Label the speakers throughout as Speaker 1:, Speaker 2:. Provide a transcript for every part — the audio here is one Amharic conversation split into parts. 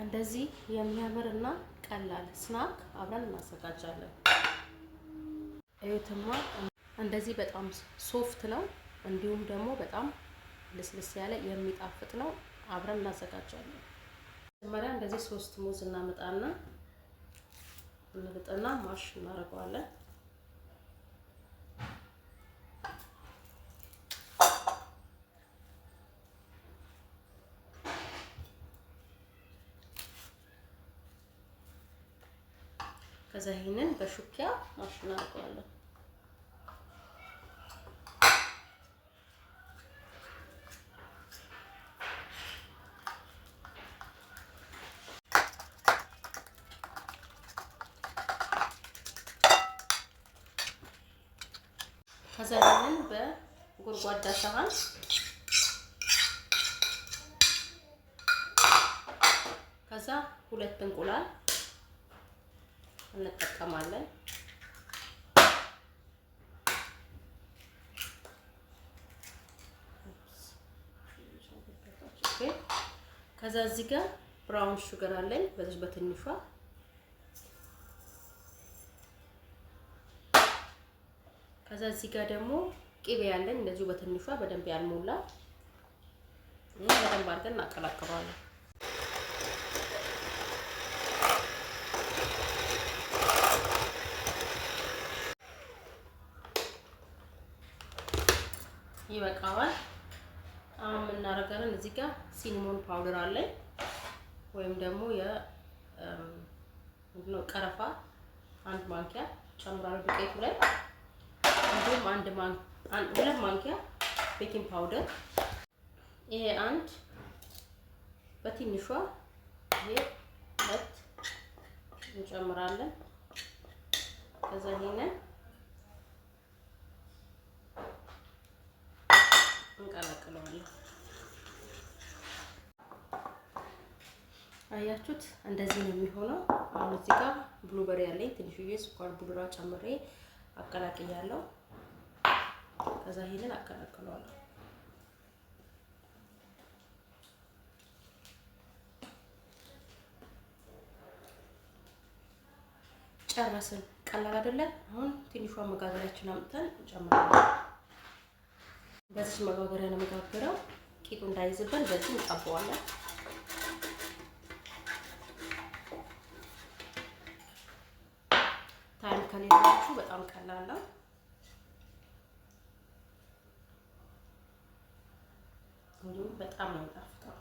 Speaker 1: እንደዚህ የሚያምር እና ቀላል snack አብረን እናዘጋጃለን። እዩትማ፣ እንደዚህ በጣም soft ነው፣ እንዲሁም ደግሞ በጣም ልስልስ ያለ የሚጣፍጥ ነው። አብረን እናዘጋጃለን። መጀመሪያ እንደዚህ ሶስት ሙዝ እናመጣና እንልጥና mash እናደርገዋለን። ከዛ ይሄንን በሹኪያ mash እናደርገዋለን። ከዛ ይሄንን በጎድጓዳ ሳህን፣ ከዛ ሁለት እንቁላል እንጠቀማለን። ከዛ እዚህ ጋር brown sugar አለኝ በዚህ በትንሿ። ከዛ እዚህ ጋር ደግሞ ቅቤ ያለኝ እንደዚሁ በትንሿ፣ በደንብ ያልሞላ፣ እና በደንብ አድርገን እናቀላቅለዋለን። ይበቃዋል። አሁን የምናደርጋለን፣ እዚህ ጋር cinnamon powder አለኝ ወይም ደግሞ ምንድነው ቀረፋ አንድ ማንኪያ ጨምራለሁ ዱቄቱ ላይ። እንዲሁም 2 ማንኪያ baking powder፣ ይሄ አንድ በትንሿ፣ ይሄ ሁለት እንጨምራለን። ከዛ ይሄንን እንቀላቅለዋለን። አያችሁት? እንደዚህ ነው የሚሆነው። አሁን እዚህ ጋር blueberry ያለኝ፣ ትንሽዬ ስኳር ቡድራ ጨምሬ አቀላቅያለሁ። ከዛ ይሄንን አቀላቅለዋለሁ። ጨረስን። ቀላል አይደለ? አሁን ትንሿ መጋገሪያችን አምጥተን እንጨምራለን። በዚህ መጋገሪያ ነው መጋገረው። ቂጡ እንዳይዝብን በዚህ እንቀባዋለን። Time ከሌላችሁ በጣም ቀላል ነው። እንዲሁም በጣም ነው የሚጣፍጠው።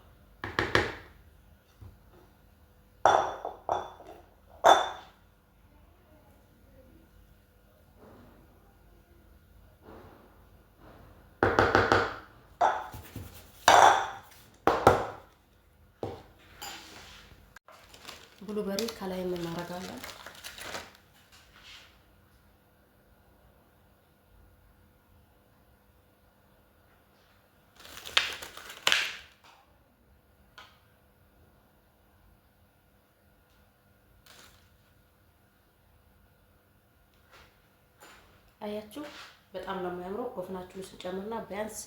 Speaker 1: Blueberry ከላይ የምናደርጋለን። አያችሁ፣ በጣም ነው የሚያምረው። Oven ኣችሁን ስንጨምርና ቢያንስ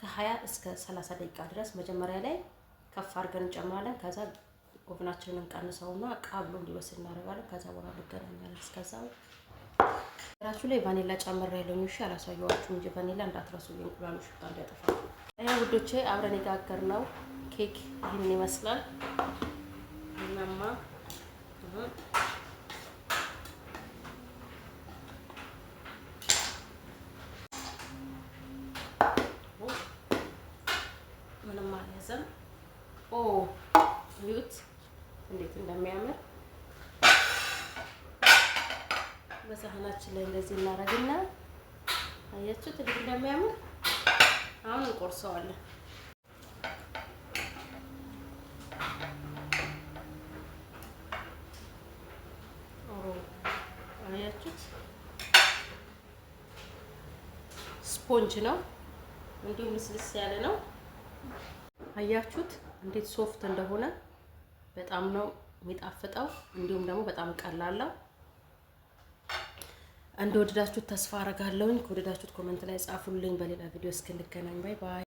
Speaker 1: ከ20 እስከ 30 ደቂቃ ድረስ መጀመሪያ ላይ ከፍ አድርገን እንጨምራለን። ከዛ oven ኣችንን እንቀንሰውና ቃ ብሎ እንዲበስል እናደርጋለን። ከዛ በኋላ እንገናኛለን። እስከዛው ራሱ ላይ ቫኒላ ጨምሬ ያለኝ፣ እሺ፣ አላሳየኋችሁም እንጂ ቫኒላ እንዳትረሱ፣ የእንቁላሉ ሽታ እንዳይጠፋ። ያ ውዶቼ፣ አብረን የጋገርነው ኬክ ይህንን ይመስላል። እናማ ምንም አልያዘም። ኦ፣ እዩት እንዴት እንደሚያምር። በሳህናችን ላይ እንደዚህ እናደርግና፣ አያችሁት እንዴት እንደሚያምር። አሁን እንቆርሰዋለን። ኦ፣ አያችሁት፣ ስፖንጅ ነው፣ እንዲሁም ልስልስ ያለ ነው። አያችሁት እንዴት soft እንደሆነ። በጣም ነው የሚጣፍጠው። እንዲሁም ደግሞ በጣም ቀላል ነው። እንደወደዳችሁት ተስፋ አረጋለሁኝ። ከወደዳችሁት comment ላይ ጻፉልኝ። በሌላ ቪዲዮ እስክንገናኝ bye bye።